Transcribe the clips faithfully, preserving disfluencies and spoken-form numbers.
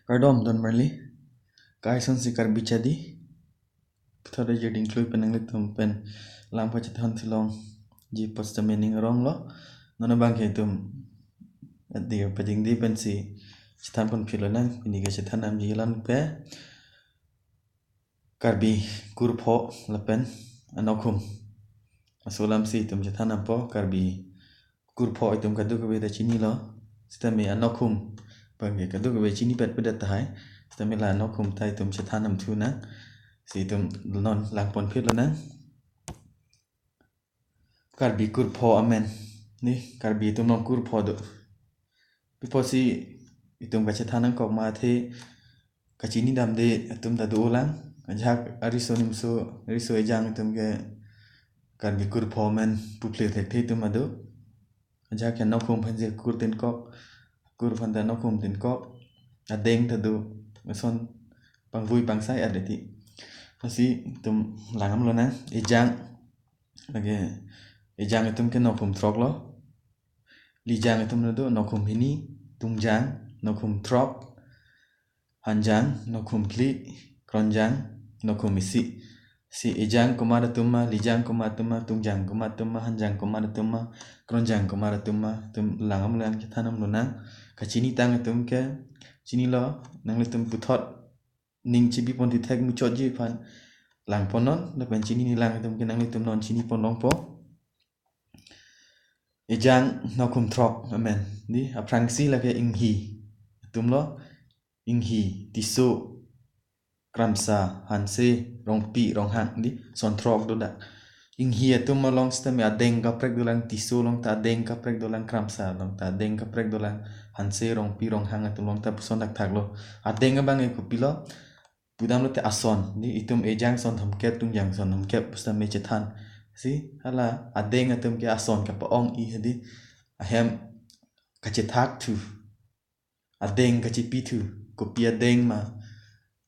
Kardom don marli. Kaisonsi Karbi chadi. Puthot ajir dingklui pen nanglitum pen lang pachethan theklongji pu sitame ning aronglo. Non abangke itum adir padingdi pensi chethan ponphit lonang. Pini kachethan damji alam ke Karbi kurpho lapen anokhum. Laso alamsi itum chethan dampo. Karbi kurpho itum kadokave ta chinilo. Sitame anokhum abangke kadokave chinipet pedet tahai. Sitame la anokhum ta itum chethan damthunang. Si itum non lang ponphit lonang. Karbi kurpho amen. Ni Karbi atum along kurpho do. Pi apotsi itum kachethan nangkok ma athe kachini damde atum ta dolang. Ajahak ariso nimso, ariso ejang atum ke Karbi kurpho amen puple thekthe atum ta do. Ajahak ke nokhum aphansi kur tinkok, kur aphan ta nokhum tinkok, adeng ta do, ason pangvui pangsai adeti. Lasi itum lang damlonang, ejang, lake ejang atum ke nokhum throk lo, lijang atum ta do nokhum hini, tungjang nokhum throk, hanjang nokhum phli, kronjang nokhum isi. Si ejang komat atum ma, lijang komat atum ma, tungjang komat atum ma, hanjang komat atum ma, kronjang komat atum ma, itum lang damlonang, chethan damlonang. Kachinitang atum ke chinilo, nanglitum puthot ning chibi pon thithek muchotji aphan lang ponnon, lapen chinine lang atum ke nanglitum non chini pon longpo. Ejang nokhum throk amen. Ni aphrangsi lake Inghi atum lo, Inghi, Tisso, Kramsa, Hanse, Rongpi, Ronghang, ni son throk do dak. Inghi atum along sitame adeng kaprek dolang, Tisso along ta adeng kaprek dolang, Kramsa along ta adeng kaprek dolang, Hanse, Rongpi, Ronghang atum along ta puson thakthak lo. Adeng abangke kopilo, pudamlote ason, ni itum ejang son thomkep, tungjang son thomkep pu sitame chethan. Si hala adeng atum ke ason kapa-ong-i hedi, ahem kachethak thu, adeng kachepi thu, kopi adeng ma,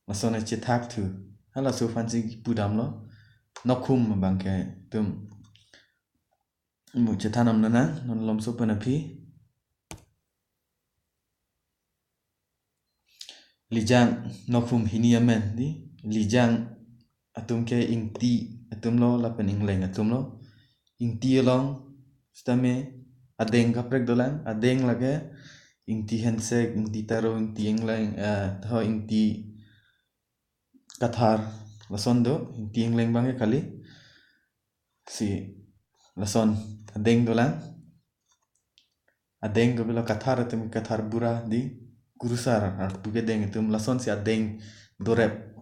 lason achethak thu. Halaso aphansi pudamlo. Nokhum abangke itum mu chethan damnang non malomso pen aphi. Lijang nokhum hini amen, ni lijang atum ke Ingti atum lo lapen Ingleng atum lo. Ingti along sitame adeng kaprek dolang, adeng lake Ingti Hensek, Ingti Taro, Ingti Ingleng, eh, ho Ingti Kathar, lason do, Ingti Ingleng abangke kali. Si lason adeng dolang. Adeng kopilo, Kathar atum Kathar Bura, di kurusar arpu kedeng atum, lasonsi adeng dorep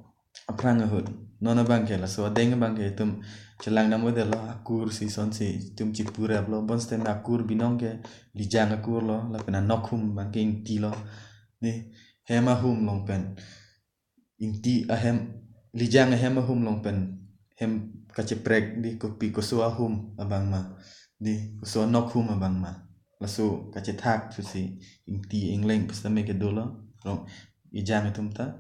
aphrang ahut. Non abangke laso adeng abangke itum chelang damvedetlo, akur si sonsi itum chipureplo, bonsitame akur binong ke lijang akur lo, lapen anokhum abangke Ingti lo. Ni hem ahum along pen, Ingti ahem, lijang ahem ahum along pen hem kacheprek, di kopi koso ahum abang ma, di koso anokhum abang ma, laso kachethak thusi Ingti Ingleng pu sitame kedolo. Rong ejang atum ta.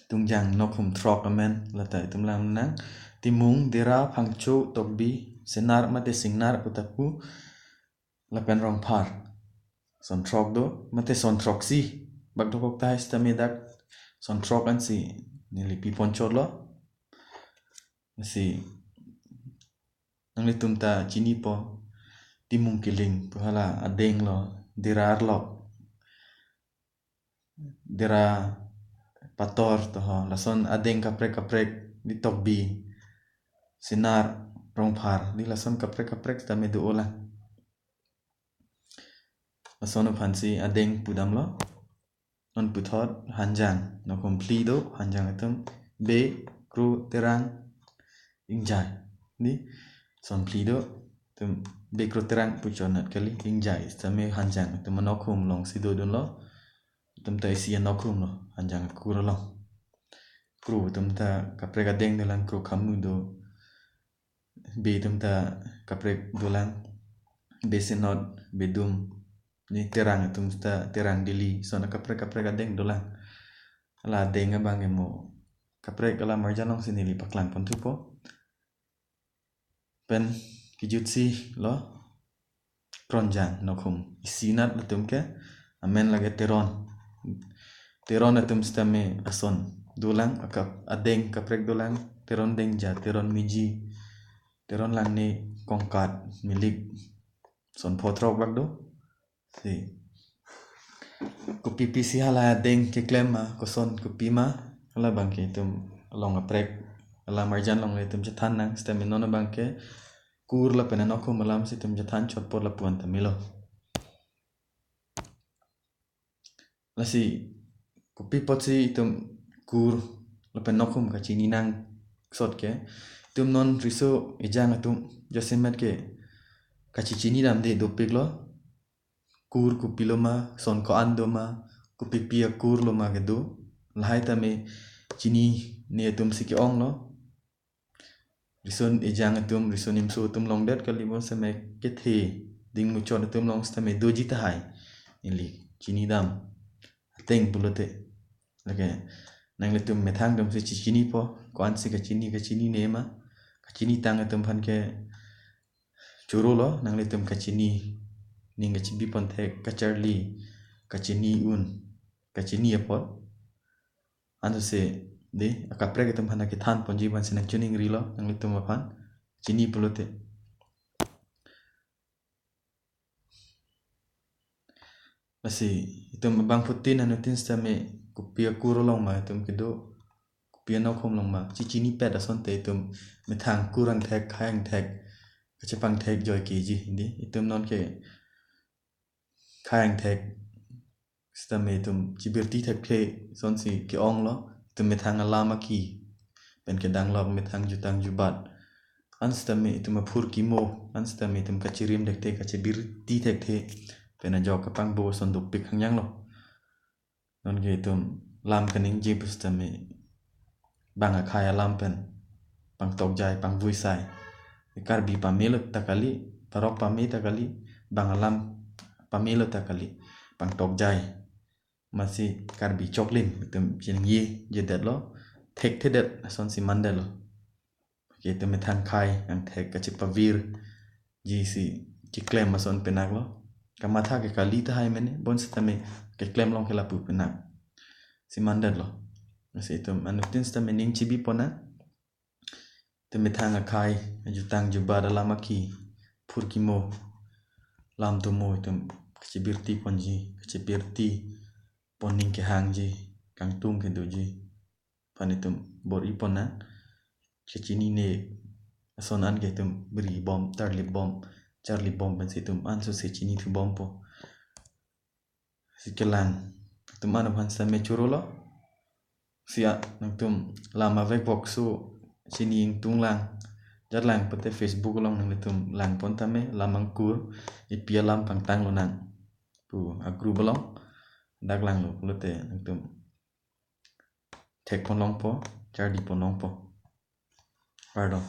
Tungjang nokhum throk amen, lata itum lang nang. Timung, Dera, Phangcho, Tokbi, Senar mate Singnar pu ta pu, lapen Rongphar. Son throk do, mate son throksi. Bak dokok tahai sitame dak son throk ansi neli pi ponchotlo. Si nanglitum ta chinipo, Timung Killing pu hala adeng lo, Dera arlok, Dera Pator to ho, lason adeng kaprek kaprek, di Tokbi, Senar, Rongphar, di lason kaprek kaprek sitame dolang. Lason aphansi adeng pudamlo. Non puthot Hanjang, nokhum phli do, Hanjang atum Be, Kro, Terang, Ingjai. Di son phli do, itum Be, Kro, Terang puchot nat kali, Ingjai sitame Hanjang atum anokhum alongsi dodunlo. Itum ta isi anokhum lo, Hanjang akur along. Kro atum ta kaprek adeng dolang, Kro Khamu do. Be atum ta kaprek dolang, Be Senot, Be Dum, ni Terang atum ta Terang Dili, son kaprek kaprek adeng dolang. Hala adeng abangke mo kaprek alam arjan alongsi neli paklang ponthupo. Pen kejutsi lo Kronjang nokhum isi nat atum ke, Amen lake Teron. Teron atum sitame ason dolang, aka adeng kaprek dolang, Teron dengja, Teron miji, Teron langne, Kongkat, Milik, son pho throk bak do. Si. Kopi pisi hala adeng keklem ma, koson kopi ma, hala abangke itum along kaprek, alam arjan along itum chethan nang, sitame non abangke kur lapen anokhum alam si itum chethan chotpo lapu-an ta melo. Lasi, kopi apotsi itum kur lapen anokhum kachini nang sot ke, itum non riso ejang atum jasemet ke kachechini damde dopiklo. Kur kopilo ma, son ko-an do ma, kopipi akur lo ma kedo. Lahai tame chinine atum si ke-onglo. Riso ejang atum, riso nimso atum longdet kali, bonsitame kethe ding muchot atum along sitame doji tahai. Neli chini dam ateng pulote. Lake nanglitum methang atum si chechinipo, ko-an si kachini, kachinine ma, kachini tang atum aphan ke choro lo, nanglitum kachini, ning kachibi pon thek, kacharli, kachini un, kachini apot. Anso se, de, akaprek atum aphan kethan ponji abang si nangchiningrilo, nanglitum aphan, chini pulote. Lasi, itum abangphutin anuttin sitame kopi akur along ma itum kedo, kopi anokhum along ma, chechinipet asonte itum methang kur angthek, khai angthek, kachepangthek joi keji, de, itum non ke khai angthek sitame itum chibirti thekthe asonsi ke-onglo, itum methang alam aki pen kedanglok, methang jutang jubat, an sitame itum aphurkimo, an sitame itum kachirim thekthe, kachibirti thekthe, pen ajok kapangbo ason dopik hangjanglo. Nonke itum lam kaningje pusitame bang akhai alam pen pangtokjai, pangvuisai. Karbi pamelo ta kali, parok pame ta kali, bang alam pamelo ta kali, pangtokjai. Amatsi Karbi choklim itum chiningjejedetlo, thekthedet asonsi mandetlo. Ke itum methang khai angthek kachepavirji si keklem ason penaklo. Kamatha ke kali tahai mene, bonsitame keklem along ke lapu penak si mandetlo. Lasi itum anuttin sitame ning chibi pon nang. Itum methang akhai, ajutang jubat, alam aki, phurkimo, lam tomo itum kachibirti ponji, kachibirti pon ning kehangji, kangtung kedoji aphan itum bor-i pon nang. Kachinine ason an ke itum biri bom, tarlip bom, charlip bom pensi itum anso se chinithu bompo. Si kelang atum an aphan sitame chorolo. Si a, nangtum lam avek bokso chini ingtung lang, jat lang pute Facebook along nanglitum lang pon tame, lam angkur, epi alam pangtang lonang pu a-group along dak langlo pulote nangtum thek pon longpo, chardi pon longpo. Pardon.